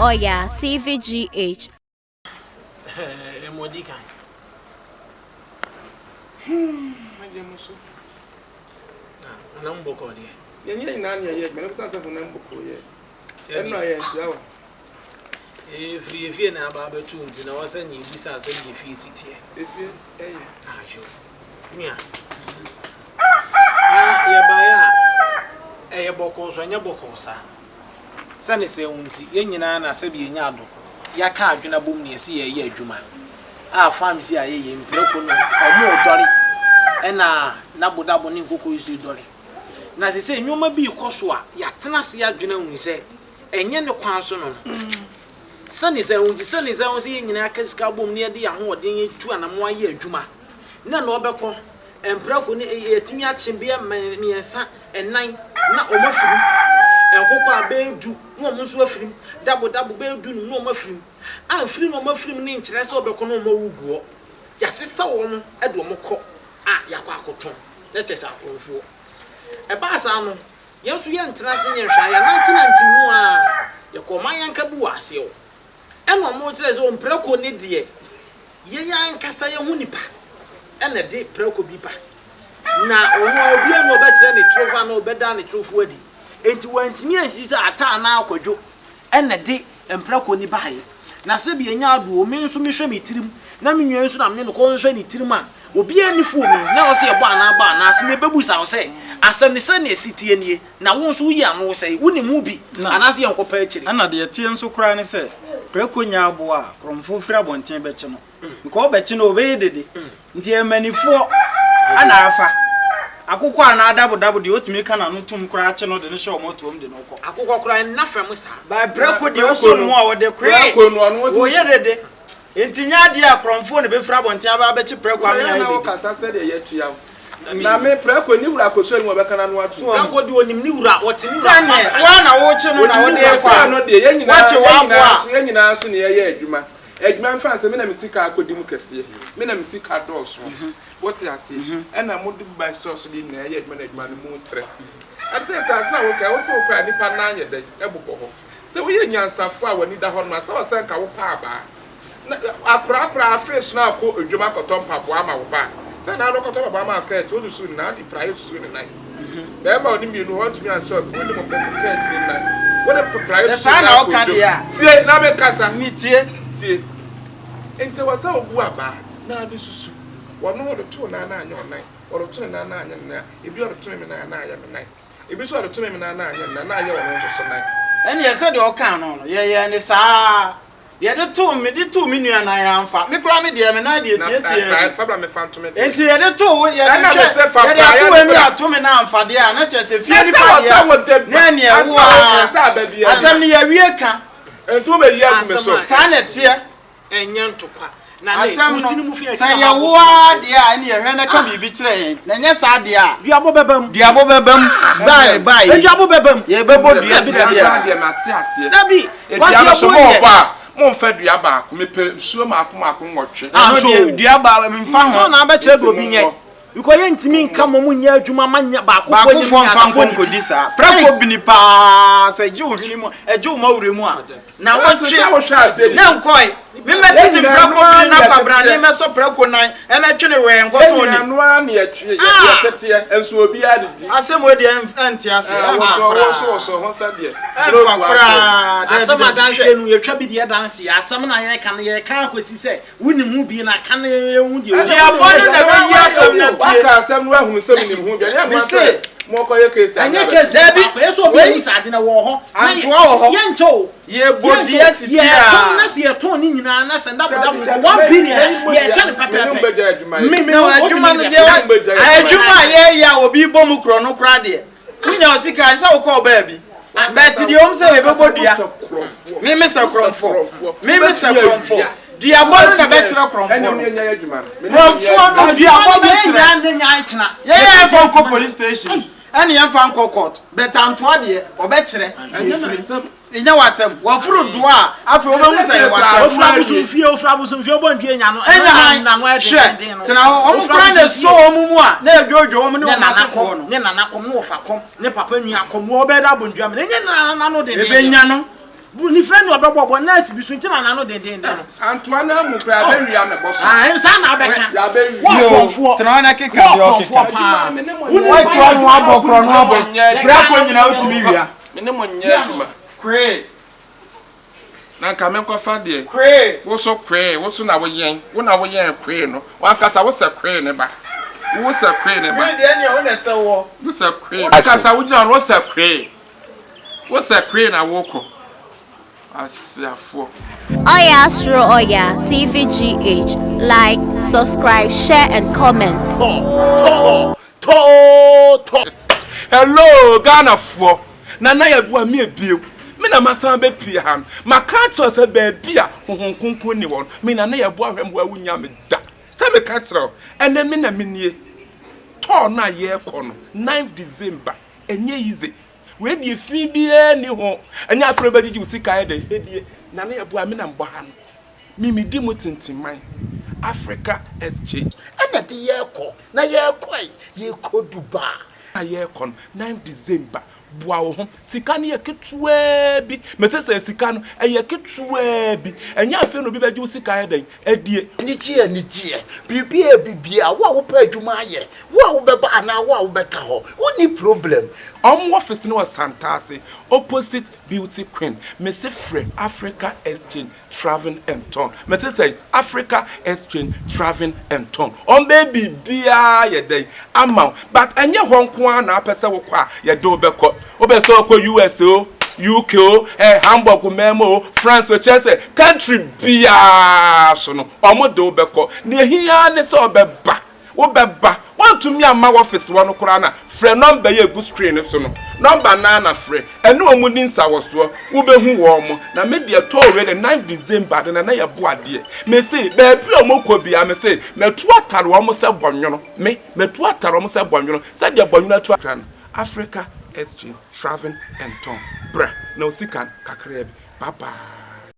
Oya, TVGH. Ɛmɔdi kan. Mɛgye mo so. Na honam bɔkɔɔ deɛ. Yɛn nyɛ nyinaa ne yɛyɛ adwuma na bisa sɛ honam bɔkɔɔ yɛ. Ɛno a yɛnhyia wo. Ɛfiri efie na aba abɛto nti na wɔsɛ ne yɛbisa asɛm deɛ fie si teɛ. Efie ɛyɛ. Ayo. Nua. Yɛbaeɛ a ɛyɛ bɔkɔɔ so ɛnyɛ bɔkɔɔ saa. Sɛne sɛ wo nti yɛn nyinaa na sɛbi yɛnya adɔ yɛaka adwene abom ne yɛsi yɛyɛ adwuma a farms yi a yɛyɛ mprako no ɔmo dɔre ɛna nabodabo ne nkoko yi so dɔre. Na sɛ sɛ nneɛma bi rekɔ so a yɛatena ase adwene ahu sɛ ɛnyɛ ne kwan so no no. Sɛne sɛ wo nti sɛne sɛ wo sɛ yɛn nyinaa ka sika bom ne yɛde yɛn ahoɔden tu anamo ayɛ adwuma na na ɔbɛkɔ mprako ne yɛtumi akye bɛyɛ mmiɛnsa ɛnan na wɔn afirim nkokɔ a bɛyɛ du na wɔn nso afirim dabo dabo bɛyɛ du num na wɔn afirim a mfiri na wɔn afirim ne nkyerɛ sɛ ɔbɛkɔ na wɔn awu gu hɔ yɛasesa wɔn de wɔn kɔ a yɛakɔ akɔtɔn na kyerɛ sɛ akorɔmfoɔ ɛbaa saa no yɛn nso yɛntena ase nyɛ nhwɛ a yɛnantenante mu a yɛkɔ ɔman yanka bi wɔ aseɛ hɔ ɛna ɔmo kyerɛ sɛ mprako ne deɛ yɛn ankasa yɛn ho nipa ɛna de prako bi ba na ɔno a obiara na ɔbɛkyerɛ ne torofo anaa ɔbɛda ne torofo adi enti wantumi ansi sɛ ata anaa akwadwo ɛna de mprako ni baeɛ na sɛbi enya adoɔ me nso mehwɛ me tirim na me nua nso na me ne no kɔ nhwɛ ne tirim a obiara ni fuo mu na ɔsɛ yɛbɔ anaa bɔ anaa sɛ mebɛbusa wo sɛ asɛm ne sɛ na esi tie nie na wo nso woyi ano sɛ wonim ho bi anaasɛ yɛnkɔpɛ akyire. Ɛna deɛ ɛteɛ nso koraa ne sɛ prako nya aboa a korɔmfoɔ firi abɔnten bɛkye no because ɔbɛkye no ɔbɛyɛ dede nti ɛmanifoɔ ana afa akokɔ anaa dabodabo deɛ ɔtumi ka n'ano tum koraa kye no de no hyɛ ɔmo toom de no kɔ. Akokɔ koraa nna fam saa. Ba prako deɛ ɔsɔ no mu a wɔde kwee Prako no ɔno wɔyɛ dede nti nyɛ adeɛ a korɔmfoɔ na bɛfiri abɔnten aba abɛkye prako ama yɛ ayɛ na dede. wokasa sɛdeɛ yɛatua wo. Na me prako ne wura akɔhyɛ no mu ɔbɛka n'ano ato. Prako deɛ onim ne wura ɔte ne wura Sɛneɛ woa na wokye no na wode kɔ Sɛ a no deɛ yɛn nyinaa Wakye yɛn w'aboa nyinaa a. so yɛn nyinaa so na yɛyɛ adwuma. Adwuma mfa nsɛ me na me sika akɔdi mu kɛseɛ. Me na me sika dɔɔso. Wote aseɛ? Ɛna mode ba sɔ so deɛ nyinaa yɛ adwuma na adwuma no mu trɛ. Ɛte sɛ asase na woka wo sɛ wokɔ a nipa nan yɛ dɛn ɛbobɔ hɔ. Sɛ woyɛ nyansafo a w'ani da hɔ no a sɛ ɔsɛ nka wo pa abaa. Na akora akora afe so na akɔ adwuma akɔtɔ mpaboa ama wo ba. Sɛ na akɔtɔ mpaboa ama akɛɛte wode su ne nan de praeɛ susu ne nan. Bɛrima a ɔne mmienu hɔ ntumi anhyɛ ɔkò ne mo kɛɛte ne nan. Wode praeɛ Sɛ susu saa ne na nan woka akɔ deɛ a dwom. Tie na mekasa. metie. Tie. Nti wɔ sɛ wobu abaa na ade susu. Wɔno wɔde to nan na anyɛ ɔnan. Wɔde to ne nan na anyɛ ne nan. Ebi ɔde to me nan na ayɛ me nan. Ebi nso ɔde to me nan na anyɛ ne nan na ayɛ ɔno nso so nan. Ɛneɛ sɛdeɛ ɔkaa no no yɛyɛ ne saa yɛde too me de too me nua nan amfa me koraa me deɛ me nan deɛ Na tietie praeɛ fa bra me fa nto me deɛ. nti yɛde too wo yɛde Ɛna me hwɛ sɛ fa yɛde praeɛ ato no w'ani bra. ato me nan amfa deɛ a na kyerɛ sɛ fie Na nipa sɛ wɔ deɛ sɛ wɔ da na ɛneɛ wo asɛm a wɔka sɛ a aba biara. asɛm no yɛwie ka Nti wobɛyi agu me so. Asɛm a- saa na ɛteɛ ɛnyɛ ntokwa na ne asɛm wo tiri no mu fi sɛ akyiri yɛwo a deɛ a ɛne yɛhwɛ na ka biribi kyerɛ yɛn na ɛnyɛ saa deɛ a duabɔ bɛba mu duabɔ bɛba mu bae bae duabɔ bɛba mu yɛbɛbɔ dua Dua sisi a deɛ mate aseɛ. dabi Dua no so kwasi mo ɛbɔ ɔbɔ a momfa dua baako mepɛ nsuo maako maako nwɔtwe. Ah, ɛno so. deɛ dua ba memfa no ho na abɛkyerɛ deɛ obi Nti nyɛ mommɔ. because yɛntumi nka mo mo nyɛ adwuma ma nyɛ baakofoɔ nyɛ baakofoɔ mfa nyansafoɔ nkɔ ne ti nkɔdi saa prɛko bini paa sɛ gye wo hwene mu ɛgye wo mawura mu a na Ɛna wɔtwe sɛ wohwɛ aseɛ ne nkɔe memmɛtete Yɛn nyinaa prɛko noa bini na ne kwabrane yɛteteɛ. mɛsɔ prɛko nan ɛmɛtwe ne wɛn Yɛn nkɔtɔn nyinaa ni noa ne yɛtwe Ah! yɛteteɛ nso obiara didi. Asɛm wei deɛ ɛnte ase ɛmfa Woso koraa woso woso ho sɛdeɛ. Ɛmfa koraa. Asɛm Dabi, dabi, adanseɛ hwɛ. no yɛtwa bi deɛ danseɛ asɛm na yɛka no yɛka akɔsi sɛ wonim ho bi na ka no yɛhu deɛ Deɛ abɔ no na ɛbɛyi asɛm no apue. Waka asɛm no ahunu sɛ menim ho bi. Ɛnyɛ Me mmoa se- sɛ mokɔyɛ case ɛnyɛ case Dabi, baako yɛ sɛ obi wei- hu sɛ ade na wɔ hɔ Na Antoa wɔ hɔ. yɛnkyɛ o Yɛbɔ dua sisi a. yɛtɔn na sɛ yɛtɔn ne nyinaa na sɛ ndabodabo nko 1 billion a yɛkyɛ no pɛpɛɛpɛ Me me Na wo- adwuma no wode me deɛ deɛ- Wa- adwuma a yɛyɛ a obi bɔ mu korɔ no koraa deɛ wonya wo sika sɛ wokɔɔ baabi bɛte deɛ ɔm sɛ yɛbɛbɔ dua meme sɛ korɔmfoɔ meme sɛ korɔmfoɔ duabɔ no na bɛkyerɛ korɔmfoɔ no korɔmfoɔ no duabɔ bɛkyerɛ Yɛn nyinaa nya akyena yɛyɛ yɛmfa nkɔ police station ɛne yɛmfa nkɔ court bɛtantoa deɛ ɔbɛkyerɛ ɛnyɛ w'asɛm waforo doa a afei wobɛhu sɛ yɛ w'asɛm Ofura abosomfie ofura abosomfie ɔbɔ ndua nya no ɛnya han nano hwɛ ɛdenden no tena hɔ ɔmo Ofura kora na abosomfie. ɛsɔ wɔn mu a na ɛdwoodwo wɔn ne ne wɔn nana asefoɔ kɔm no ne nana kɔm ne wɔfa kɔm ne papa nua kɔm wɔbɛda abɔ ndua mu ɛnyɛ nana no denden ebenya no. Bu nifrɛ ni ɔbɛbɔ bɔ nurse bi so nti na n'ano dendenden no. Antoa no amu koraa yɛbɛwia ne bɔ so. Ah, nsa na abɛka. Yɛabɛwia. Wɔ kɔnfoɔ. Tena hɔ na keka Wɔ deɛ ɔkeka. kɔnfoɔ paa. Woatoa no abɔ korɔ no abɔ. Brako nyina wotumi wia. Me ne mo nyɛ adwuma. Kwee. Na nka menkɔfa deɛ. Kwee. Wo so kwee, wo so na woyɛn, wo na woyɛn kwee no. Wankasa wo sɛ kwee ne ba. Wo sɛ kwee ne ba. Kwee deɛ nea wo na ɛsɛ woɔ. Wo sɛ kwee. Wankasa wogyina hɔ no wo sɛ kwee. Wo sɛ kwee na wokɔ. Aseafoɔ. Oya Soro Oya TVGH like, subscribe, share and comment. Tɔ tɔ tɔ tɔ. Hello Ghanafoɔ, Nana Yeboah me bio, me na masan abɛpue ha no, maka akyerɛ wo sɛ baabi a Honhom Kronkron nni hɔ no, me Nana Yeboah hwɛ mmoa wonnya me da, sɛ meka kyerɛ wo, ɛnɛ me na menie, tour no a yɛrekɔ no, ninth December, ɛnyɛ easy, wei deɛ fi biara nni ho, ɛnyɛ afei na wobɛgyegye wo sika ayɛ dɛn, ɛdie, Nana Yeboah me na mebɔ ha no. Me me di mu tintiman Africa exchange. Ɛna de yɛkɔ na yɛkɔ yi yɛkɔ Dubai. A yɛkɔ no ninth December boa wo ho sika no yɛ ketewaa bi mese sɛ sika no ɛyɛ ketewaa bi ɛnyɛ afei na obi bɛgye wo sika ayɛ dɛn adie. Anigyeɛ anigyeɛ biribiara biribiara wo a wopɛ adwuma ayɛ wo a wobɛba anaa wo a wobɛka hɔ wonni problem. Wɔn office no wɔ Santase opposite Beauty Queen mese frɛ Africa exchange Travelling and tɔn mese sɛn Africa exchange travelling and tɔn wɔn bɛyɛ biribiara yɛ dɛn ama wo but ɛnyɛ hɔ nko ara na apɛ sɛ wokɔ a yɛde wo bɛkɔ wopɛ sɛ wokɔ US o UK o eh, Hamburg mɛma o France o kyerɛ sɛ country biara so no wɔn de wo bɛkɔ nea ehia ne sɛ ɔbɛba Wobɛba. Woantumi amma w'ɔfese hɔ no koraa no a, frɛ nɔmba yi a ɛgu screen no so no. Nɔmba no ara na frɛ. Ɛne wɔn nni nsawɔsoɔ. Wobɛhu wɔn. Na me deɛ tɔɔ wei deɛ, ninth December de na na yɛbo adeɛ. Mese, baabi a wɔkɔ biara, mese, matu atare wɔn sɛ bɔnwono. Me, matu atare wɔn sɛ bɔnwono. Sɛdeɛ bɔnwono atu atare no. Africa Exchange, Travelling and Tɔn. Bra, na wo sika no, kakraa bi. Bye bye.